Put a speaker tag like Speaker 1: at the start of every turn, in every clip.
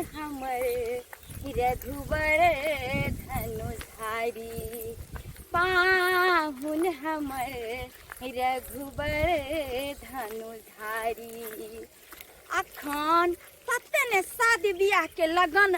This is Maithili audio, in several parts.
Speaker 1: हमर रघुबर धनुषधारी, पाहुन हमर रघुबर धनुषधारी। अखन तते ने शादी बियाह के लगन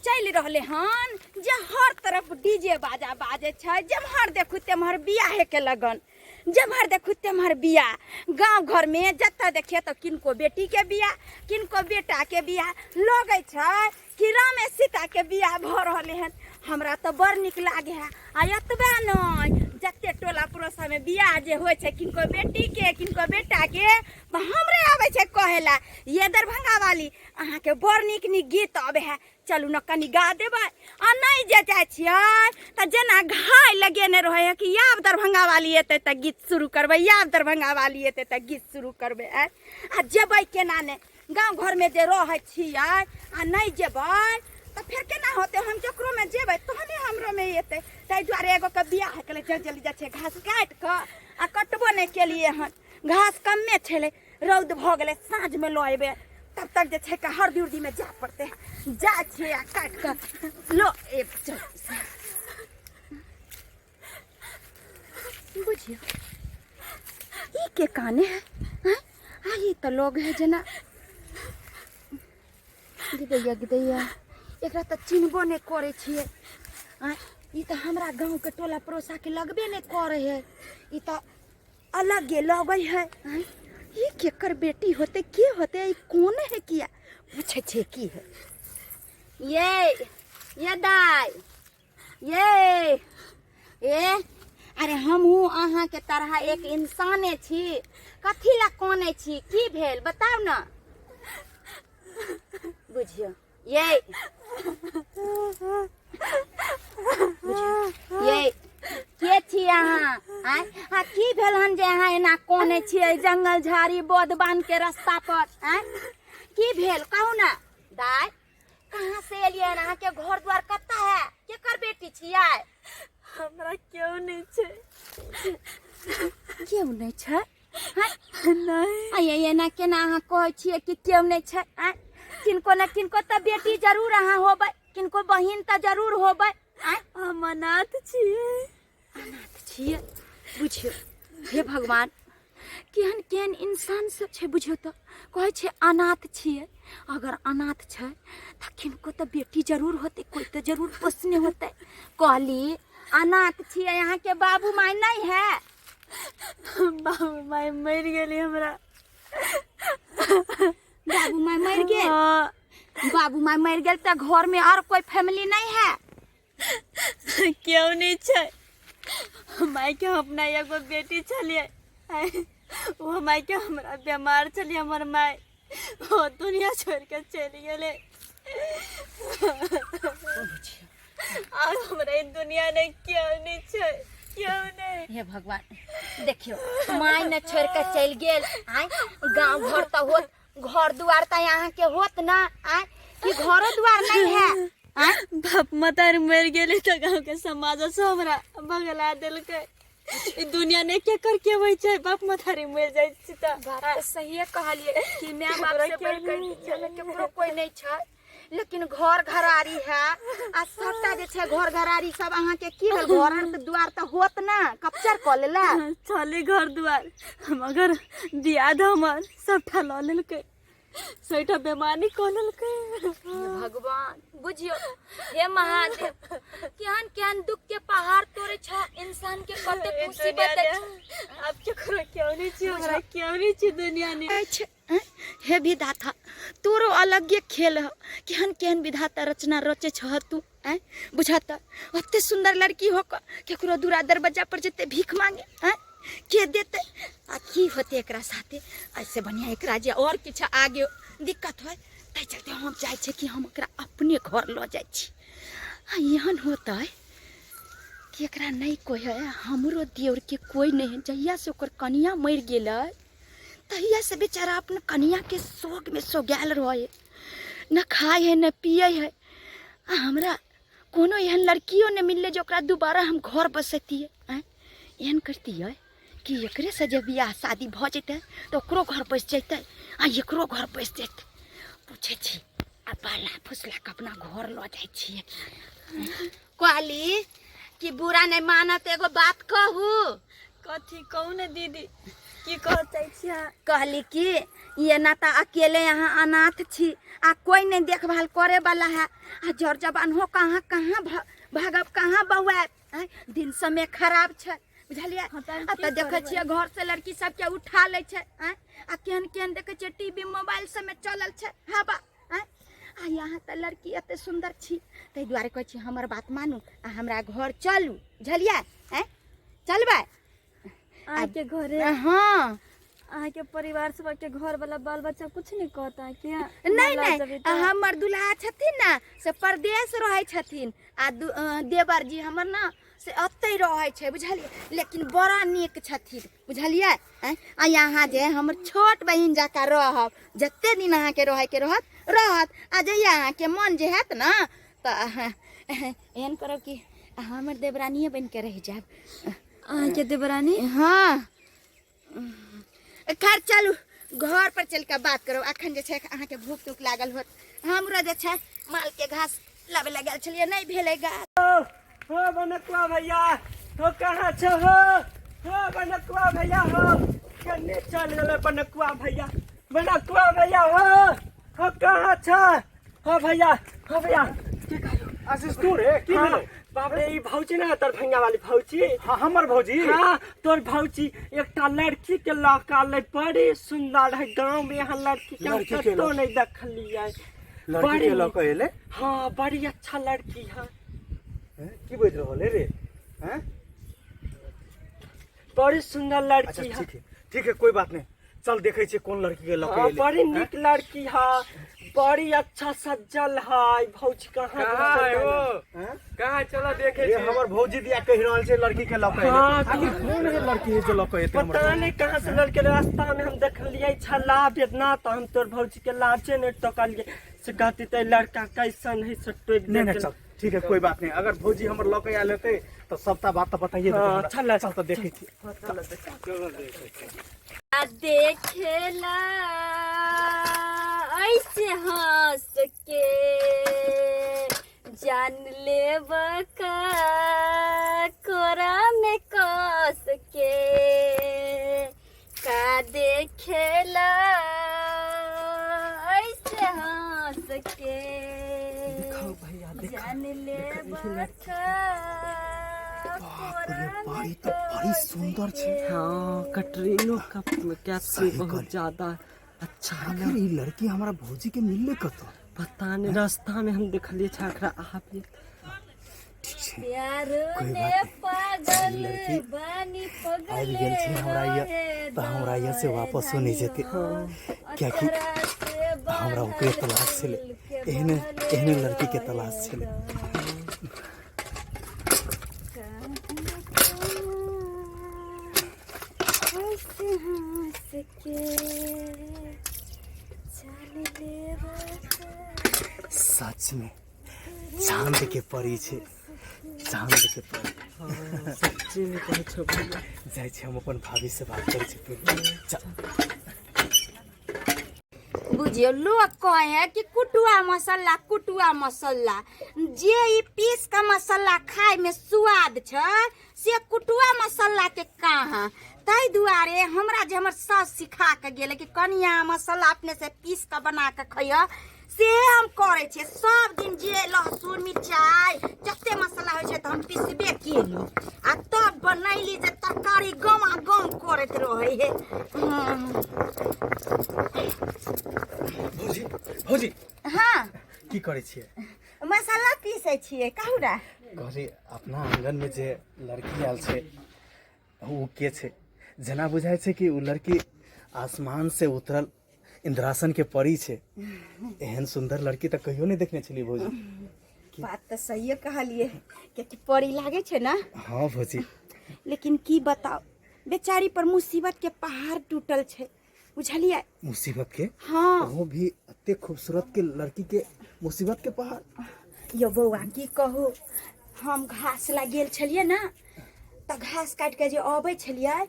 Speaker 1: चलि रहले हन जे हर तरफ डीजे बाजा बाजे छै। जेम्हर देखू तेम्हर बियाहे के लगन, जेम्हर देखू तेम्हर बियाह। गाँव घरमे जतऽ देखिए तऽ किनको बेटीके बियाह, किनको बेटाके बियाह, लगै छै कि रामे सीताके बियाह भऽ रहलै हन। हमरा तऽ बड़ नीक लागै है। आ एतबे नहि, जते टोला पड़ोसामे बियाह जे होइ छै किनको बेटीके, किनको बेटाके, तऽ हमरे आबै छै कहै लए, ये दरभंगा वाली, अहाँके बड़ नीक नीक गीत अबै है, चलू ने कनि गा देबै। आ नहि जे जाइ छियै तऽ जेना घाय लगेने रहै है कि आब दरभंगा वाली एतै तऽ गीत शुरू करबै, आब दरभंगा वाली एतै तऽ गीत शुरू करबै। आँय, आ जेबै केना नहि? गाँव घरमे जे रहै छियै आ नहि जेबै तऽ फेर केना होतै? हम जकरोमे जेबै तहने हमरोमे एतै। ताहि दुआरे एगोके बियाह केलै, जल्दी जल्दी जाइ छियै घास काटि कऽ। आ कटबो नहि केलियै हन, घास कमे छलै, रौद भऽ गेलै, साँझमे लऽ अयबै। तब तक जे छै के हरदी उर्दीमे जाय पड़तै। जाइ छियै आ काटि कऽ लऽ अयबै। चल बुझियौ, ई के काने है? आँय? आ ई तऽ लोग है जेना गिदैया गिदैया, एकरा तऽ चिन्हबो नहि करै छियै। आँय, ई तऽ हमरा गाँवके टोला पड़ोसाके लगबे नहि करै है, ई तऽ अलगे लगै है। आँय, ई केकर बेटी होतै, के होतै, ई कोन है? किया पूछै छै की है? ये दाइ, ये ए, अरे हमहूँ अहाँके तरह एक इंसाने छी, कथी लए कानै छी? की भेल, बताउ ने। बुझियौ ये, बुझियौ ये, के छी अहाँ? आँय, आ की भेल हन जे अहाँ एना कानै छियै जंगल झाड़ी बोध बान्ह के रास्ता पर? आँय, की भेल, कहू ने दाइ। कहाँ से एलियै हन? अहाँके घर द्वार कतऽ है? केकर बेटी छियै?
Speaker 2: हमरा केओ नहि छै।
Speaker 1: केओ नहि छै?
Speaker 2: नहि।
Speaker 1: आइ एना केना अहाँ कहै छियै कि केओ नहि छै? आँय, किनको ने किनको तऽ बेटी जरूर अहाँ होबै, किनको बहिन तऽ जरूर होबै। आँय,
Speaker 2: हम अनाथ छियै।
Speaker 1: अनाथ छियै? बुझियौ, हे भगवान, केहन केहन इंसान सब छै। बुझियौ तऽ कहै छै अनाथ छियै। अगर अनाथ छै तऽ किनको तऽ बेटी जरूर होतै, कोइ तऽ जरूर पोसने होतै। कहली अनाथ छियै, अहाँके बाबू माय नहि है?
Speaker 2: बाबू माय मरि गेली हमरा।
Speaker 1: बाबू माय मरि गेल?
Speaker 2: हाँ।
Speaker 1: बाबू माय मरि गेल तऽ घरमे आओर कोइ फैमिली नहि है?
Speaker 2: केओ नहि छै। मायके अपना एगो बेटी छलियै, ओ मायके हमरा बेमार छलियै, हमर माय ओ दुनिया छोड़ि कऽ चलि गेलै। आब हमरा ई दुनिया नहि केओ नहि छै, केओ नहि।
Speaker 1: हे भगवान, देखियौ, माय ने छोड़ि कऽ चलि गेल। आँय, गाँव घर तऽ होत, घर दुआर तऽ अहाँके होत ना? आँय, कि घरो दुआर नहीं है? आँय,
Speaker 2: बाप मतार मरि गेलै तऽ गाँवके समाज से हमरा भगला देलकै। ई दुनिया नहि के कर के होइ छै, बाप मतारी मरि जाइ छै तऽ।
Speaker 1: बात तऽ सहिए कहलियै कि माय बाप से बढ़ि कऽ दुनियामे केकरो कोइ नहि छै, लेकिन घर घरारी है आ सबटा जे छै घर घरारी सब अहाँके की भेल? घर आर तऽ दुआर तऽ होत ना, कब्जा कऽ लेला?
Speaker 2: छलै घर दुआर, मगर दियाद हमर सबटा लऽ लेलकै, सबटा बेमानी कऽ लेलकै।
Speaker 1: हे भगवान, बुझियौ, हे महादेव, केहन केहन दुख के पहाड़ तोड़े छ इंसान के, कतेक
Speaker 2: ई
Speaker 1: मुसीबत
Speaker 2: दुनिया ने
Speaker 1: अछि।
Speaker 2: आब केकरो केओ नहि छै, हमरा केओ नहि छै दुनिया ने।
Speaker 1: अछि। हे विधाता, तोरो अलगे खेल ह। केहन केहन विधाता रचना रचे छह तू। आँय, बुझाता, ओते सुंदर लड़की हो कऽ केकरो दूरा दरवाजा पर जेते भीख मांगे? आँय, के देते आ की होते एकरा साथे? ऐसे बढ़िया एकरा जे और किछु आगे दिक्कत होय, ताहि चलते हम चाहै छियै कि हम एकरा अपने घर लऽ जाइ छी। आ एहन होतै कि एकरा नहि कोइ है। हमरो देवरके कोइ नहि है। जहिया से ओकर कनिया मरि गेलै तहिया से बेचारा अपना कनिया के शोक में सोगायल रहे, न खाए है न पिए है। आ हमरा कोनो एहन लड़कियो नहि मिललै जे ओकरा दोबारा हम घर बसैतियै। आँय, एहन करतियै कि एकरेसँ जे बियाह शादी भऽ जेतै तऽ ओकरो घर बसि जेतै आ एकरो घर बसि जेतै। पूछै छी आ बहला फुसला के अपना घर लऽ जाइ छियै। कहली कि बुरा नहि मानत, एगो बात कहू।
Speaker 2: कथी कहू ने दीदी, की कह चाहै छी अहाँ?
Speaker 1: कहली कि ये ना तऽ अकेले यहाँ अनाथ छी आ कोई नहीं देखभाल करे वाला है, आ जर जवान हो कहाँ कहाँ भागब, कहाँ बौआब? आँय, दिन समय खराब छै, बुझलियै?
Speaker 2: हाँ, तऽ हम
Speaker 1: आ
Speaker 2: की
Speaker 1: तऽ देखै
Speaker 2: करबै?
Speaker 1: छियै घर से लड़की सबके उठा लै छै। आँय, आ केहन केहन देखै छियै टीवी मोबाइल सबमे चलल छै हवा। आँय, आ यहाँ तऽ लड़की एते सुन्दर छी, ताहि दुआरे कहै छी हमर बात मानू आ हमरा घर चलू, बुझलियै? आँय, चलबै
Speaker 2: अहाँके घरे?
Speaker 1: हाँ।
Speaker 2: अहाँके परिवार सबके घर वाला बाल बच्चा कुछ नहीं कहता कि
Speaker 1: नहीं नहीं, हमर दुल्हा छथिन ने से परदेश रहै छथिन, आ देवर जी हमर ने से एतै रहै छै, बुझलियै? लेकिन बड़ा नीक छथिन, बुझलियै? आँय, आ यहाँ जे हमर छोट बहिन जकाँ रहब, जते दिन अहाँके रहैके रहत रहत, आ जहिया अहाँके मन जे हैत ने तऽ अहाँ एहन करब कि हमर देवरानिए बनिके रहि जायब।
Speaker 2: अहाँके देवरानी?
Speaker 1: हाँ। खैर चलू, घर पर चल के बात करू। अखन जे छै अहाँके भूख तूख लागल होत। हमरो जे छै माल के घास लाबे लए गेल छलियै, नहि भेलै गाछ।
Speaker 3: हो बनकुआ भैया, हो कहाँ छो? हो हो बनकुआ भैया, हो कन्ने चल गेलै बनकुआ भैया? बनकुआ भैया, हो हो कहाँ छ? हो भैया, हो भैया, की कहलू?
Speaker 4: आशीष तू रे, की
Speaker 3: हाँ,
Speaker 4: भेलै?
Speaker 3: बाप रे, ई भौजी ना दरभंगा वाली भौजी?
Speaker 4: हाँ, हमर भौजी।
Speaker 3: हाँ, तोर भौजी एकटा लड़की के लऽ के आलै, बड़ी सुंदर है। गांव में यहाँ लड़की के हम
Speaker 4: लड़की के
Speaker 3: कतौ
Speaker 4: लऽ-
Speaker 3: नहीं देखलियै।
Speaker 4: लड़की
Speaker 3: बड़ी
Speaker 4: के लऽ के एलै?
Speaker 3: हाँ, बड़ी अच्छा लड़की है।
Speaker 4: हैं? की बाजि रहल है रे? हैं?
Speaker 3: बड़ी सुंदर लड़की
Speaker 4: अच्छा
Speaker 3: है।
Speaker 4: ठीक है, ठीक है, कोई बात नहीं, चल देखै छियै कोन लड़की के लऽ के
Speaker 3: हाँ,
Speaker 4: एलै।
Speaker 3: बड़ी नीक लड़की है, बड़ी अच्छा सज्जल है। भौजी कहाँ
Speaker 5: कहाँ है वो?
Speaker 4: हैं?
Speaker 5: कहाँ? चलो देखे
Speaker 4: रे
Speaker 5: छी।
Speaker 4: हमर भौजी दिया कहि रहल छै लड़की के लऽ के एलै।
Speaker 3: हाँ,
Speaker 4: आखिर कोन है लड़की है जे लऽ के एतै हमर
Speaker 3: पता
Speaker 4: भौजी?
Speaker 3: नहीं कहाँ से लड़के रास्ता में हम देखलियै छला इतना, तो हम तोर भौजी के लाजे नहीं टोकलियै, से कहती तो लड़का कैसन है से टोक
Speaker 4: नहीं नहीं,
Speaker 3: देते।
Speaker 4: चल ठीक है, कोई बात नहीं, अगर भौजी हमर लऽ के आयल हेतै तऽ सबटा बात तऽ बताइए देतै
Speaker 3: हाँ,
Speaker 4: हमरा।
Speaker 3: चल,
Speaker 4: चल तऽ देखै छी।
Speaker 5: चलो देखे छी।
Speaker 2: आ देखेला ऐसे हंस के जान लेब का कोरा में कस के, का देखेला ऐसे हंस के
Speaker 3: दिखाओ भैया, दिखाओ।
Speaker 2: जान लेब का
Speaker 4: बाप रे
Speaker 2: कोरा
Speaker 4: बा,
Speaker 2: में
Speaker 4: ई तऽ बड़ी
Speaker 2: कस
Speaker 4: सुन्दर छै।
Speaker 2: के।
Speaker 3: हाँ, कटरीनो का कैप्सूल
Speaker 4: सही
Speaker 3: बहुत
Speaker 4: कहली।
Speaker 3: ज्यादा अच्छा है ना।
Speaker 4: आखिर ई लड़की हमरा भौजी के मिलले कतऽ?
Speaker 3: पता नहीं, रास्ता में हम देखलिए छाकरा आबे।
Speaker 4: ठीक छै,
Speaker 2: प्यार
Speaker 4: कोई
Speaker 2: में
Speaker 4: बात नहीं।
Speaker 2: पागल
Speaker 4: लड़की
Speaker 2: बानी
Speaker 4: आबि गेल छै हमरा
Speaker 2: पगले
Speaker 4: यहाँ
Speaker 2: रहे
Speaker 4: तऽ हमरा यहाँ से वापसो नहि जेतै, कियाकि हमरा ओकरे तलाश छलै, एहने एहने लड़की के तलाश छलै। सच में चांद के परी छै, चांद के परी।
Speaker 3: सच्ची में कहै छौ भैया।
Speaker 4: जाइ छी हम अपन भाभी से बात करै छी पहिले। चल।
Speaker 1: बुझियौ, लोग कहे है कि कुटुआ मसाला, कुटुआ मसाला, जे ई पीस के मसाला खाय में स्वाद छै से कुटुआ मसाला के कहाँ। ताहि दुआरे हमरा जे हमर सास सिखा के गेलै कि कनिया मसाला अपने से पीस के बना के खइह, से हम करै छियै सब दिन। जे लहसुन मिरचाइ जते मसाला होइ छै तऽ हम पिसबे केली आ तब बनैली जे तरकारी गमा गम करैत रहै है।
Speaker 4: भौजी, भौजी।
Speaker 1: हाँ।
Speaker 4: की करै छियै?
Speaker 1: मसाला पीसै छियै, कहू ने।
Speaker 4: कहली अपना आंगन में जे लड़की आयल छै ओ के छै? जेना बुझाइ छै कि ओ लड़की आसमान से उतरल इंद्रासन के परी छै। एहन सुंदर लड़की तऽ कहियो नहि देखने छलियै भौजी।
Speaker 1: बात तऽ सहिए कहलियै, कियाकि परी लागै छै ने।
Speaker 4: हाँ भौजी।
Speaker 1: लेकिन की बताउ, बेचारी पर मुसीबत के पहाड़ टूटल छै, बुझलियै?
Speaker 4: मुसीबत के?
Speaker 1: हाँ।
Speaker 4: वो भी एते खूबसूरत के लड़की के मुसीबत के पहाड़?
Speaker 1: यो बौआ, की कहू, हम घास ला गेल छलियै ने तऽ घास काटि के जे अबै छलियै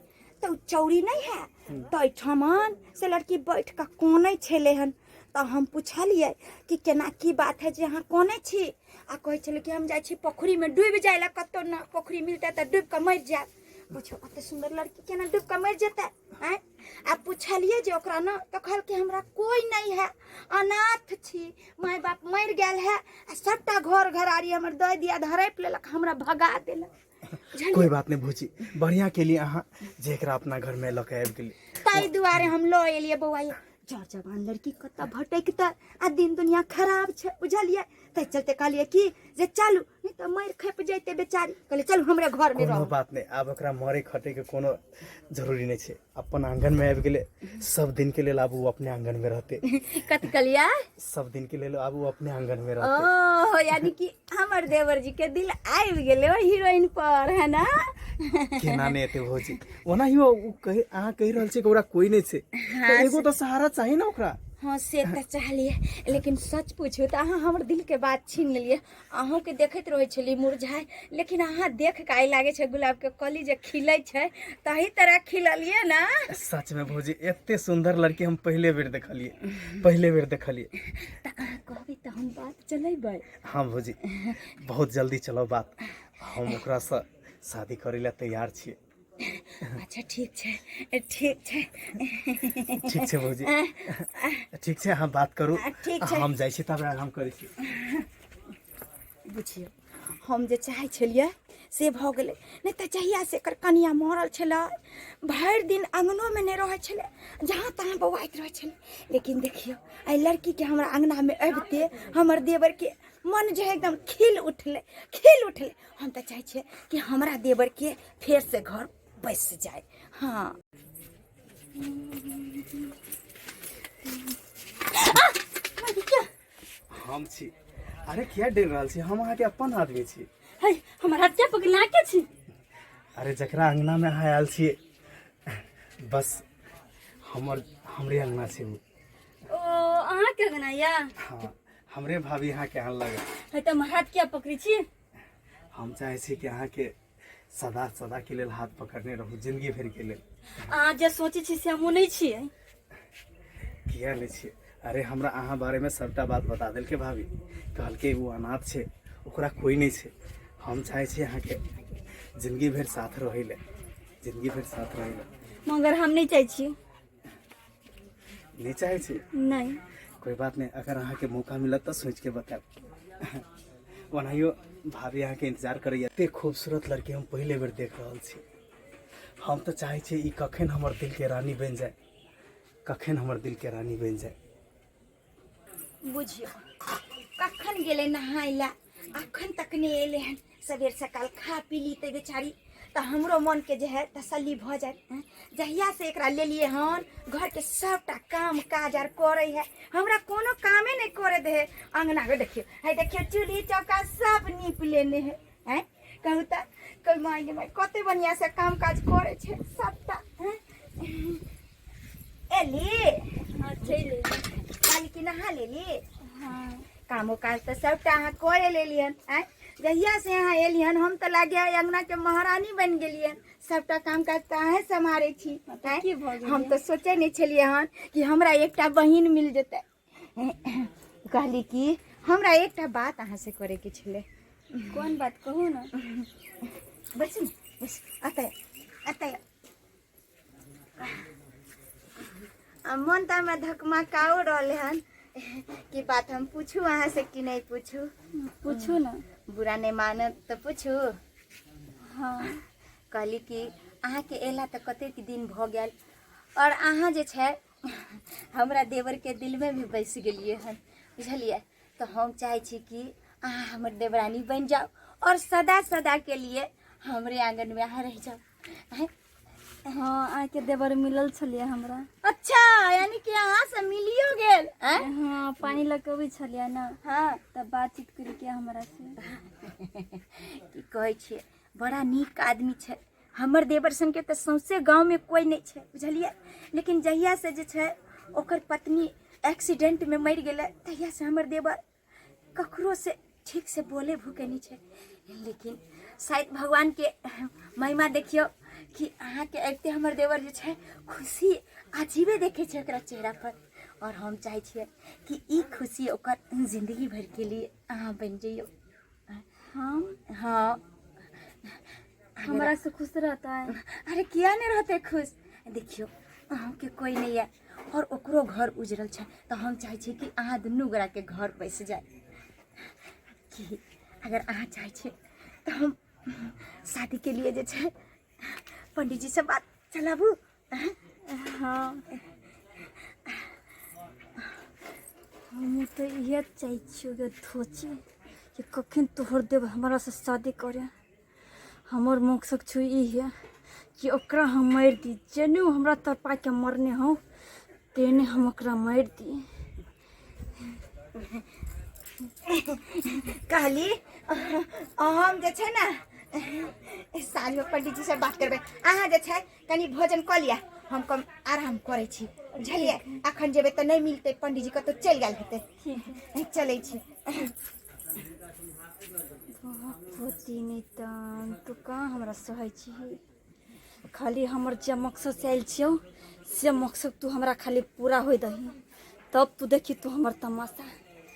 Speaker 1: तऽ ओ चौरी नहि है तऽ एहिठमन से लड़की बैठ कऽ कानै छलै हन। तऽ हम पुछलियै कि केना की बात है जे अहाँ कोने छी आ कहै छलै कि हम जाइ छी पोखरिमे डूबि जाइ लए कतहु ने पोखरि मिलतै तऽ डूबि कऽ मरि जायब। बुझियौ अते सुन्दर लड़की केना डूबि कऽ मरि जेतै? आँय, आ पुछलियै जे ओकरा ने तऽ कहलकै हमरा कोइ नहि है, अनाथ छी, माय बाप मरि गेल है आ सबटा घर घरारी हमर दऽ दिया हड़पि लेलक, हमरा भगा देलक। बुझलियै?
Speaker 4: कोई बात नहीं भौजी, बढ़िया के लिए अहाँ जे एकरा अपना घर में लऽ के आबि गेली।
Speaker 1: ताहि दुआरे हम लऽ एलियै बौआ। ये जर जवान लड़की कतऽ भटकतै आ दिन दुनिया खराब छै, बुझलियै? ताहि चलते कहलियै कि जे चलू, नहि तऽ मरि खपि जैतै बेचारी। कहलियै चलू हमरे घरमे
Speaker 4: कोनो
Speaker 1: रहू।
Speaker 4: बात नहीं, आब ओकरा मरे खटे के कोनो जरूरी नहीं छै, अपन आंगन में आबि गेलै, सब दिन के लेल आब ओ अपने आंगन में रहते।
Speaker 1: कथी कहलियै?
Speaker 4: सब दिन के लेल आब ओ अपने आंगन में रहते।
Speaker 1: ओ यानी कि हमर देवर जी के दिल आबि गेलै ओहि हीरोइन पर, है ना?
Speaker 4: केना नहि एतै भौजी, ओनाहियो ओ कहि अहाँ कहि रहल छियै कि ओकरा कोई नहि छै, तऽ एगो तऽ सहारा चाही ने ओकरा।
Speaker 1: हाँ से तऽ चाहलियै, लेकिन सच पूछू तऽ अहाँ हमर दिलके बात छीन लेलियै। अहूँके देखैत रहै छलियै मुरझाइ, लेकिन अहाँ देख कऽ आइ लागै छै गुलाबके कली जे खिलै छै तही तरह खिललियै ने।
Speaker 4: सच में भौजी, एते सुंदर लड़की हम पहिले बेर देखलियै, पहिले बेर देखलियै।
Speaker 1: तऽ अहाँ कहबै तऽ हम बात चलेबै।
Speaker 4: हाँ भौजी, बहुत जल्दी चलो बात, हम ओकरासँ शादी करै लए तैयार छियै।
Speaker 1: अच्छा ठीक छै, ठीक छै।
Speaker 4: ठीक छै भौजी, ठीक छै, अहाँ बात करू।
Speaker 1: ठीक छै।
Speaker 4: हम जाइ छी तब आराम करै छी।
Speaker 1: बुझियौ हम जे चाहै छलियै से भऽ गेलै, नहि तऽ जहियासँ एकर कनिया मरल छलै भरि दिन अङ्गनोमे नहि रहै छलै, जहाँ तहाँ बौआइत रहै छलै। लेकिन देखियौ एहि लड़कीके हमरा अङ्गनामे अबिते हमर देवरके मन जे है एकदम खिल उठलै, खिल उठलै। हम तऽ चाहै छियै कि हमरा देवरके फेरसँ घर बसि जाय। हाँ
Speaker 4: हम छी। अरे किया डरि रहल छी, हम अहाँके अपन आदमी छी।
Speaker 2: है हमर हाथ क्या पकड़ना के छी?
Speaker 4: अरे जकरा अंगना में अहाँ आयल छी, बस हमर हमरे अंगना छै ओ।
Speaker 2: ओ अहाँ के अंगना या?
Speaker 4: हाँ, हमरे भाभी अहाँके आनलक।
Speaker 2: है तऽ हमर हाथ किया पकड़ै छी?
Speaker 4: हम चाहै छी कि अहाँके सदा सदा के लेल हाथ पकड़ने रहू, जिंदगी भरि के लेल।
Speaker 2: अहाँ जे सोचै छी से हमहूँ नहि छियै।
Speaker 4: किया नहि छियै? अरे हमरा अहाँ बारेमे सबटा बात बता देलकै भाभी, कहलकै ओ अनाथ छै, ओकरा कोइ नहि छै। हम चाहै छी अहाँके जिंदगी भरि साथ रहै लए, जिंदगी भरि साथ रहै लए।
Speaker 2: मगर हम नहि चाहै छियै।
Speaker 4: नहि चाहै छी?
Speaker 2: नहि।
Speaker 4: कोई बात नहीं, अगर अहाँके मौका मिलत तऽ सोचि के बतायब। ओनाहियो भाभी अहाँके इंतजार करैया। एते खूबसूरत लड़की हम पहिले बेर देख रहल छी। हम तऽ चाहै छी ई कखन हमर दिलके रानी बनि जाय, कखन हमर दिलके रानी बनि जाय।
Speaker 1: बुझियौ कखन गेलै नहाय लए, अखन तक नहि एलै हन। सबेर सकाल खा पी ली तऽ बेचारी तऽ हमरो मनके जे है तसल्ली भऽ जायत। हँ, जहियासँ एकरा लेलियै हन घरके सभटा काम काज आर करै है, हमरा कोनो कामे नहि करे दे है। अङ्गनाके देखियौ, है देखियौ चूल्ही चौका सब नीप लेने है। आँय कहू तऽ कहू माय गे माय, कते बढ़िआँसँ काम काज करै छै सभटा। हँ एली?
Speaker 2: हाँ चलि एली।
Speaker 1: कहली कि नहा लेली?
Speaker 2: हाँ।
Speaker 1: कामो काज तऽ सबटा अहाँ कए लेलियन। आँय जहिया से अहाँ एलियन हम तऽ लागे अङ्गना के महारानी बनि गेलियन, सबटा काम काज तऽ अहें सम्हारै छी। आँय
Speaker 2: की भऽ गेलै?
Speaker 1: हम तऽ सोचै नहि छलियै हन कि हमरा एकटा बहिन मिल जेतै। कहली कि हमरा एकटा बात अहाँ से करैके छलै।
Speaker 2: कोन बात कहू ने।
Speaker 1: बैसू ने, बैसू, एतऽ एतऽ। आ मन तऽ हमरा धकमकाओ रहलै हन कि बात हम पूछू अहाँ से कि नहि पूछू।
Speaker 2: पूछू ने।
Speaker 1: बुरा नहि मानत तऽ पूछू?
Speaker 2: हाँ।
Speaker 1: कहली कि अहाँके अयला तऽ कतेक दिन भऽ गेल और अहाँ जे छै हमरा देवरके दिलमे भी बसि गेलियै हन, बुझलियै? तऽ हम चाहै छी कि अहाँ हमर देवरानी बनि जाउ और सदा सदा के लिए हमरे आंगनमे अहाँ रहि जाउ। आँय?
Speaker 2: हाँ अहाँके देवर मिलल छलियै हमरा।
Speaker 1: अच्छा यानी कि अहाँ से मिलियो गेल? आँय?
Speaker 2: हाँ पानी लऽ के अबै छलियै ने।
Speaker 1: हाँ।
Speaker 2: तब बातचीत केलकै हमरा से।
Speaker 1: की कहै छियै, बड़ा नीक आदमी छै हमर देवर सनके तऽ सौंसे गाँवमे कोइ नहि छै, बुझलियै? लेकिन जहियासँ जे छै ओकर पत्नी एक्सीडेंटमे मरि गेलै तहियासँ हमर देवर ककरो से ठीक से बोले भूखे नहीं छै। लेकिन शायद भगवान के महिमा देखियौ कि अहाँके अबिते हमर देवर जे छै खुशी अजीबे देखै छै ओकरा चेहरा पर। आओर हम चाहै छियै कि ई खुशी ओकर जिन्दगी भरिके लिए अहाँ बनि जइयौ।
Speaker 2: हम?
Speaker 1: हाँ।
Speaker 2: हमरा से खुश रहता है?
Speaker 1: अरे किया नहीं रहते खुश? देखियौ अहाँके कोई नहीं है और ओकरो घर उजरल छै, तऽ हम चाहै छी कि अहाँ दुनू गोराके घर बसि जाय। कि अगर अहाँ चाहै छियै तऽ हम शादीके लिए जे छै पंडीजी से बात चलाबू।
Speaker 2: हाँ, हमहूँ तऽ इएह चाहै छियौ गे धोची कि कखन तोहर देव हमरा से शादी करे। हमर मकसद छौ ई है कि ओकरा हम मारि दी, जेने ओ हमरा तड़पा के मरने हौ तेने हम ओकरा मारि दी।
Speaker 1: कहली हम जे छै ने साँझमे पंडीजी से बात करबै। अहाँ जे छै कनि भोजन कऽ लिअ, हम कम आराम करै छी, बुझलियै? अखन जेबै तऽ नहि मिलतै, पंडीजी कतहु चलि गेल हेतै। चलै छी।
Speaker 2: पोती नहि तऽ तू कहाँ हमरा सहै छी? खाली हमर जे मकसद से आयल छियौ से मकसद तू हमरा खाली पूरा होइ दही, तब तू देखी तू हमर तमाशा।